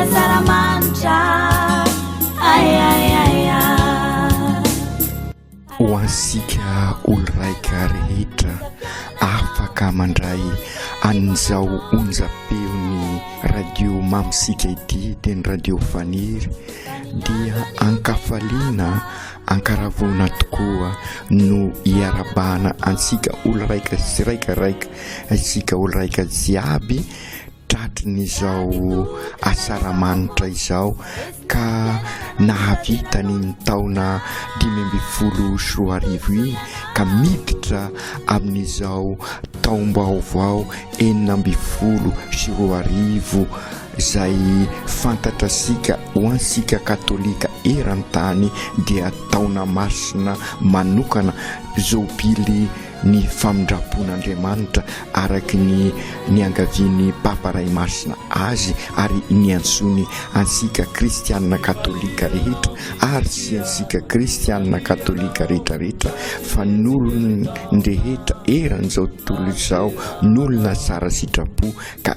asaramanitra ay ay ay ay. Ho antsika olo-raika rehetra afaka mandray an'izao onjam-peon'ny radio Mamisika ity dia ny radio Faniry dia ankafaliana ankaravoana tokoa no iarabana antsika olo-raika sy raika raika isika olo-raika jiaby tratrin'izao asaramanitra izao ka nahavita ny taona 2015 iny ka miditra amin'izao taom-baovao 2016 izay fantatrasika ho antsika katolika eran-tany dia taona masina manokana jobily ny famindram-pon'Andriamanitra araka ny niangavian'ny Papa Ray Masina azy ary niantsoany antsika kristianina katolika rehetra ary sy antsika kristianina katolika rehetra rehetra fa ny olon-drehetra eran'izao tontolo izao ny olona tsara sitrapo ka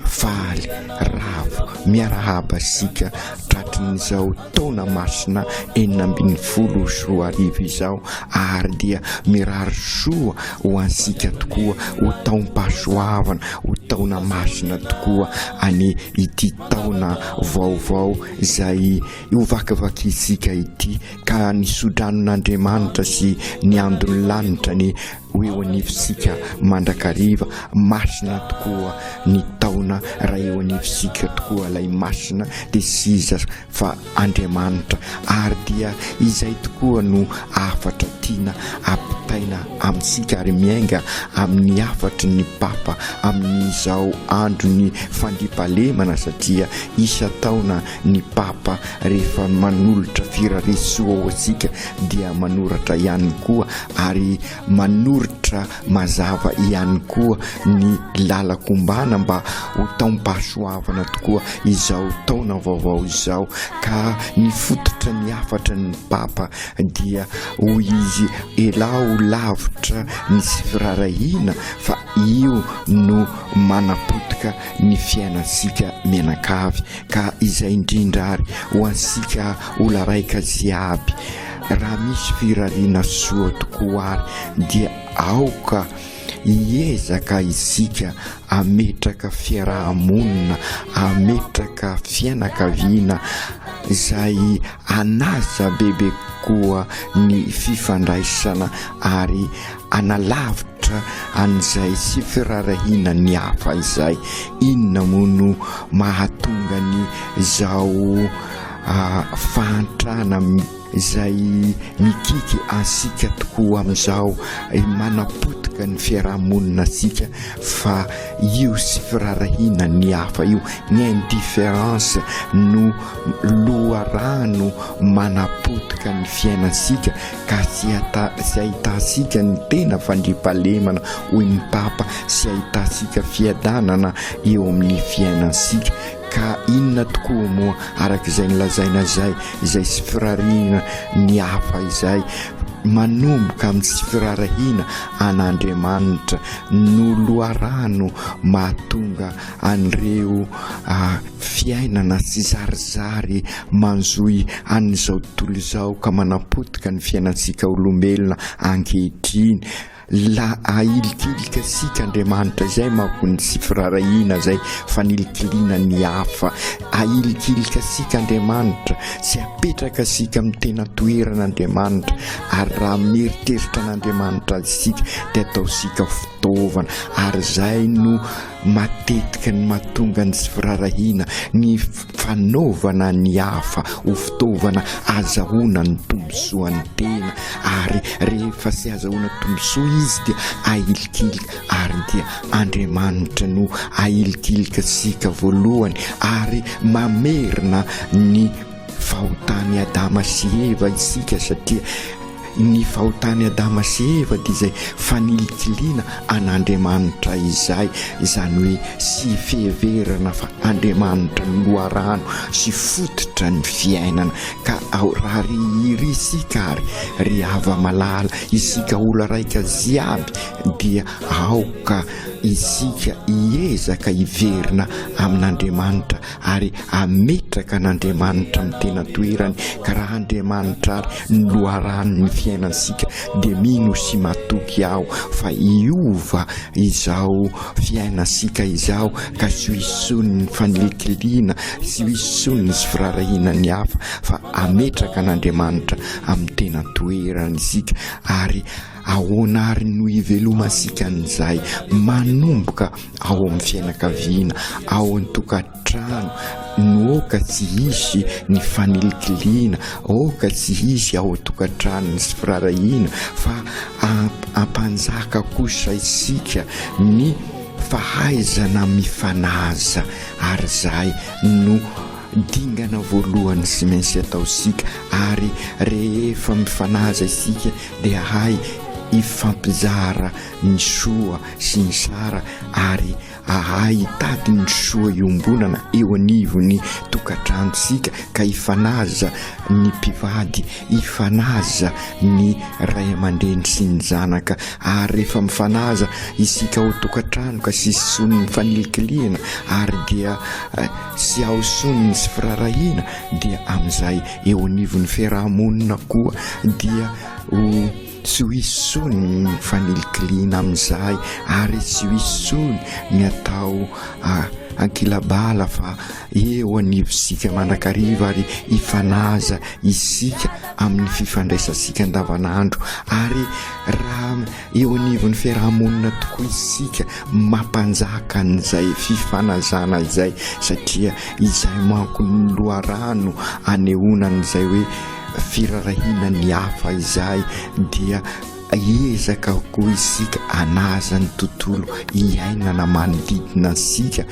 Faly, ravo, miarahaba isika tratrin'izao taona masina 2016 izao ary dia mirary soa ho antsika tokoa ho taom-pahasoavana, ho taona masina tokoa anie ity taona vaovao izay hovakivakintsika ity ka ny sodranon'Andriamanitra sy ny andon'ny lanitra anie ho eo anivontsika mandrakariva, masina tokoa ny taona raha eo anivontsika tokoa ilay masina dia tsy iza fa Andriamanitra ary dia izay tokoa no hafatra tiana ampitaina amintsika ary miainga amin'ny hafatry ny Papa amin'izao andron'ny fandriampahalemana satria isan-taona ny Papa rehefa manolotra firarisoa ho antsika dia manoratra ihany koa ary manoritra mazava ihany koa ny lalan-kombana mba ho taom-pahasoavana tokoa izao taona vaovao izao ka ny fototra ny hafatra ny Papa dia hoy izy elao lavitra ny tsy firaharahiana fa io no manapotika ny fiainantsika mianakavy ka izay indrindra ary ho antsika olaraika jiaby Raha misy firariana soa tokoa àry dia aoka hiezaka isika hametraka fiaraha-monina, hametraka fianakaviana izay hanaja bebe kokoa ny fifandraisana ary hanalavitra an'izay tsy firaharahiana ny hafa izay. Inona moa no mahatonga ny izao fahantrana izay mikiky antsika tokoa amin'izao manapotika ny fiarahamonina antsika fa io tsy firaharahiana ny hafa io, ny indifférence no loharano manapotika ny fiainantsika ka tsy tsy ahitantsika ny tena fandriampahalemana hoy ny Papa, tsy ahitantsika fiadanana eo amin'ny fiainantsika. Ka inona tokoa moa araka izay nolazaina izay, izay tsy firariana ny hafa izay, manomboka amin'ny tsy firarahiana an'Andriamanitra no loharano mahatonga an'ireo fiainana tsizarizary manjohy an'izao tontolo izao ka manapotika ny fiainantsika olombelona ankehitriny. La ahilikilika sika Andriamanitra izay manko ny tsy firarahiana izay fanilikiliana ny hafa. Ahilikilika sika Andriamanitra, tsy apetraka sika amin'ny tena toerana Andriamanitra ary raha mieritreritra an'Andriamanitra isika dia ataosika fitaovana ary izay no matetika ny mahatonga ny tsy firarahiana ny fanaovana ny hafa ho fitaovana azahoana ny tombontsoan'ny tena ary rehefa tsy azahoana tombontsoa izy dia ahilikilika ary dia Andriamanitra no ahilikilika tsika voalohany ary mamerina ny fahotan'i Adama sy Eva isika satria Ny fahotan'i Adama sy Eva dia izay fanilikiliana an'Andriamanitra izay, izany hoe tsy fiheverana fa Andriamanitra no loharano sy fototra ny fiainana. Ka ao raha ry iry isika ary ry hava-malala, isika olo raika jiaby dia aoka. isika hiezaka hiverina amin'Andriamanitra ary hametraka an'Andriamanitra amin'ny tena toerany, ka raha Andriamanitra ary no loharanon'ny fiainantsika dia mino sy matoky aho fa hiova izao fiainantsika izao ka tsy ho hisy intsony ny fanilikiliana, tsy ho hisy intsony ny tsy firaharahiana ny hafa fa hametraka an'Andriamanitra amin'ny tena toerany isika ary ahoana ary no hivelomantsika an'izay manomboka ao amin'ny fianakaviana, ao an-tokantrano, no aoka tsy hisy ny fanilikiliana, aoka tsy hisy ao an-tokantrano ny tsy firaharahiana fa hampanjaka kosa isika ny fahaizana mifanaja ary izay no dingana voalohany tsy maintsy ataontsika ary rehefa mifanaja isika dia hahay hifampizara ny soa sy ny sara ary ahay hitady ny soa iombonana eo anivon'ny tokantranontsika ka hifanaja ny mpivady, hifanaja ny ray aman-dreny sy ny zanaka ary rehefa mifanaja isika ao an-tokantrano ka tsisy intsony ny fanilikilihana ary dia tsy ao intsony ny tsy firaharahiana dia amin'izay eo anivon'ny fiaraha-monina koa dia ho Tsy ho hisy intsony ny fanilikiliana amin'izay ary tsy ho hisy intsony ny atao ankilabala fa eo anivontsika mandrakariva ary hifanaja isika amin'ny fifandraisantsika andavanandro ary raha eo anivon'ny fiarahamonina tokoa isika mampanjaka an'izay fifanajana izay satria izay manko ny loharano anehoana an'izay hoe firarahiana ny hafa izay dia hiezaka koa isika hanaja ny tontolo iainana manodidina antsika,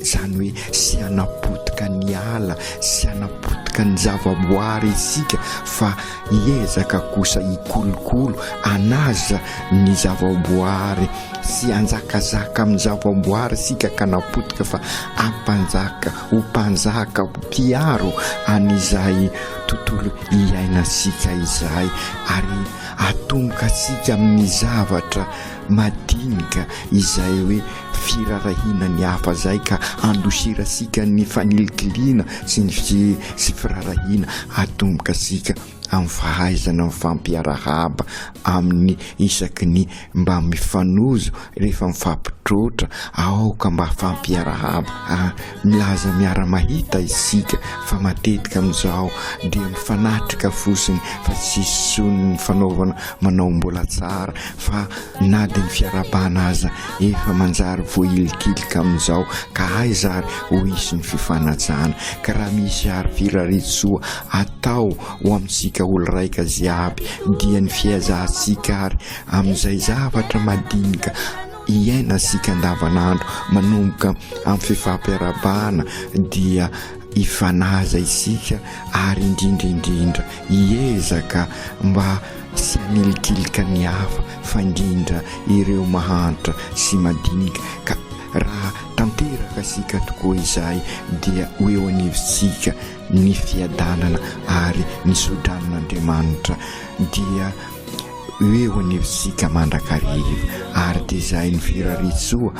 izany hoe tsy hanapotika ny ala, tsy hanapotika ny zavaboary isika fa hiezaka kosa hikolokolo, hanaja ny zavaboary, tsy hanjakazaka amin'ny zavaboary isika ka hanapotika fa hampanjaka, ho mpanjaka, ho mpiaro an'izay tontolo iainantsika izay ary atomboka antsika amin'ny zavatra madinika izay hoe firarahiana ny hafa izay ka andosirantsika ny fanilikiliana sy ny sy firarahiana atomboka antsika amin'ny fahaizana mifampiarahaba amin'ny isaky ny mba mifanojo rehefa mifampitroatra aoka mba fampiarahaba ah, milaza miara-mahita isika fa matetika amin'izao dia mifanatrika fotsiny fa tsisy intsony ny fanaovana manao mbola tsara fa na dia ny fiarahabana aza efa manjary voahilikilika amin'izao ka aiza ary ho hisy ny fifanajana ka raha misy ary firariantsoa atao ho amintsika olo-raika jiaby dia ny fiezahantsika ary amin'izay zavatra madinika iainantsika andavanandro manomboka amin'ny fifampiarahabana dia hifanaja isika ary indrindra indrindra hiezaka mba tsy hanilikilika ny hafa fa indrindra ireo mahantra sy madinika ka raha tanteraka isika tokoa izay dia ho eo anivontsika ny fiadanana ary ny sodranon'Andriamanitra dia ho eo anivontsika mandrakariva ary dia izay ny firariantsoa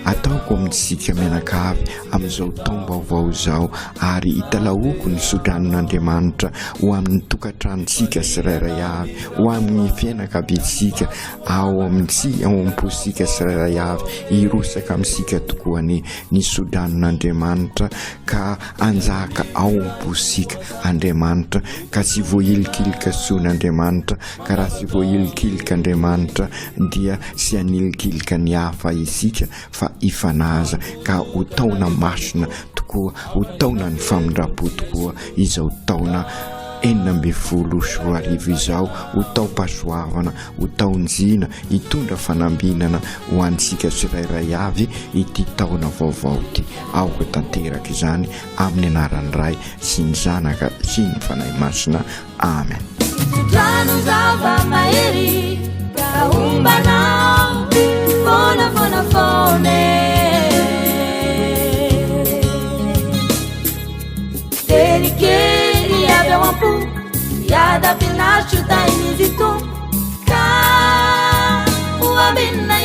ataoko amintsika mianakavy amin'izao taom-baovao izao ary italahoako ny sodranon'Andriamanitra ho amin'ny tokantranontsika tsirairay avy, ho amin'ny fianakaviantsika, ao amintsika, ao am-pontsika tsirairay avy, hirotsaka amintsika tokoa anie ny sodranon'Andriamanitra ka hanjaka ao am-pontsika Andriamanitra ka tsy voahilikilika intsony Andriamanitra ka raha tsy voahilikilika Andriamanitra dia tsy hanilikilika ny hafa isika fa hifanaja ka ho taona masina tokoa, ho taonan'ny famindram-po tokoa izao taona 2016 izao, ho taom-pahasoavana, ho taon-jina, hitondra fanambinana ho antsika tsirairay avy ity taona vaovao ity. Aoka tanteraka izany amin'ny anaran'ny Ray sy ny Zanaka sy ny Fanahy Masina. Amen. Tso-drano zava-mahery ka hombanao foana foana foana e. Teny kely avy ao am-po, hiadam-pinaritro tahin'izy Tompo ka ho ambinina.